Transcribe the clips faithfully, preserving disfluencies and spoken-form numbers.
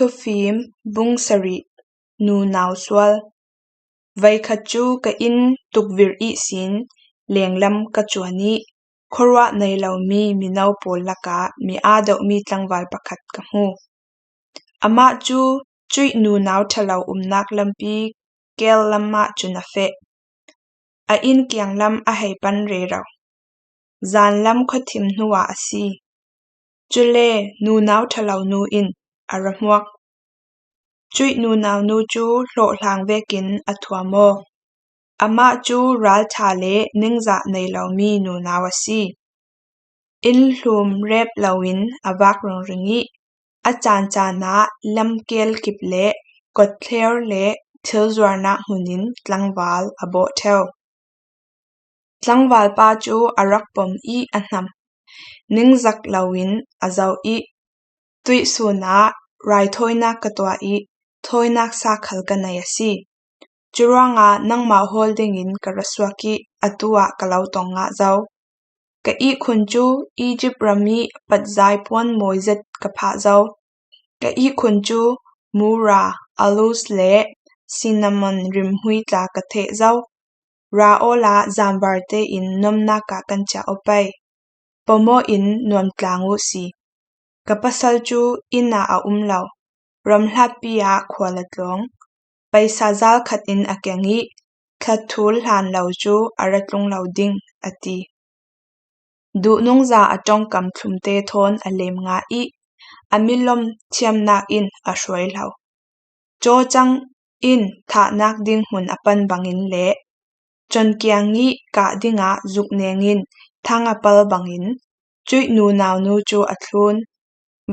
Thuphim bung sarih. Nunau sual. Veikhat cu ka inn tukvir ihsin lenglam ka cuan ih khuaruah nei lomi mino pawl lakah mi aa deuhmi tlangval pakhat ka hmu. Amah cu cuih nunau ṭhalo umnak lampi kel lam ah cun a feh. A inn kianglam a hei pan rero. Zanlam khuathim hnuah a si. Cule nunau ṭhalo nu in a ra hmuak. Cuih nunau nu cu hlawhhlang vekin a thuam aw. Amah cu ralṭha le ningzah nei lomi nunau a si. Inn hlum rep loin a vak ringring ih a caancaan ah lamkel kip le kotthler le thilzuarnak hmun in tlangval a bawh ṭheu. Tlangvalpa cu a rak pom ih a hnam. Ningzak loin a zoh ih tuihsun ah raithawinak ka tuah ih thawinak sa khal ka nei a si. Curuangah nangmah hawl dingin ka ra suak ih atu ah ka lo tong ngah zo. Ka ihkhun cu Egypt ram ih patzai puan mawi zet ka phah zo. Ka ihkhun cu mura, aloes le cinnamon rimhmui tla ka theh zo. Ra awla zanvar tein nomnak ah kan ciah aw pei. Pom aw in nuam tlang uh si. Ka pasal cu inn ah a um lo. Ramhlatpi ah khua la tlawng. Paisa zal khat in a keng ih thlatthul hlan lo cu a ra tlung lo ding, a ti. Duhnungza a ṭongkam thlumte thawn a lem ngah ih a milom thiamnak in a hruai lo. Cawcang in thahnak ding hmun a pan bangin le conkiang ih kah dingah zukneng in thang a pal bangin cuih nunau nu cu a thlun.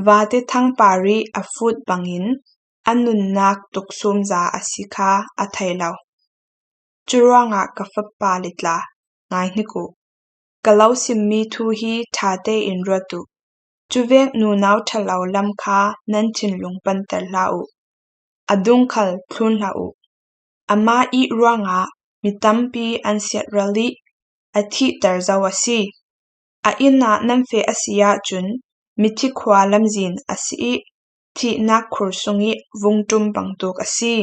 Vate thangpar ih a fut bangin a nunnak tuksumza a si kha a thei lo. Curuangah ka fapa le tla, ngai hnik uh. Ka lo simmi thu hi ṭha tein ruat uh. Cuvek nunau ṭhalo lam kha nan thinlung panter hlah uh. A dung khal thlun hlah uh. Amah ih ruangah mi tampi an siatral ih a thihter zo a si. A inn ah nan feh a si ahcun mithi khua lamzin a si ih thihnak khur sungih vungṭum bangtuk a si.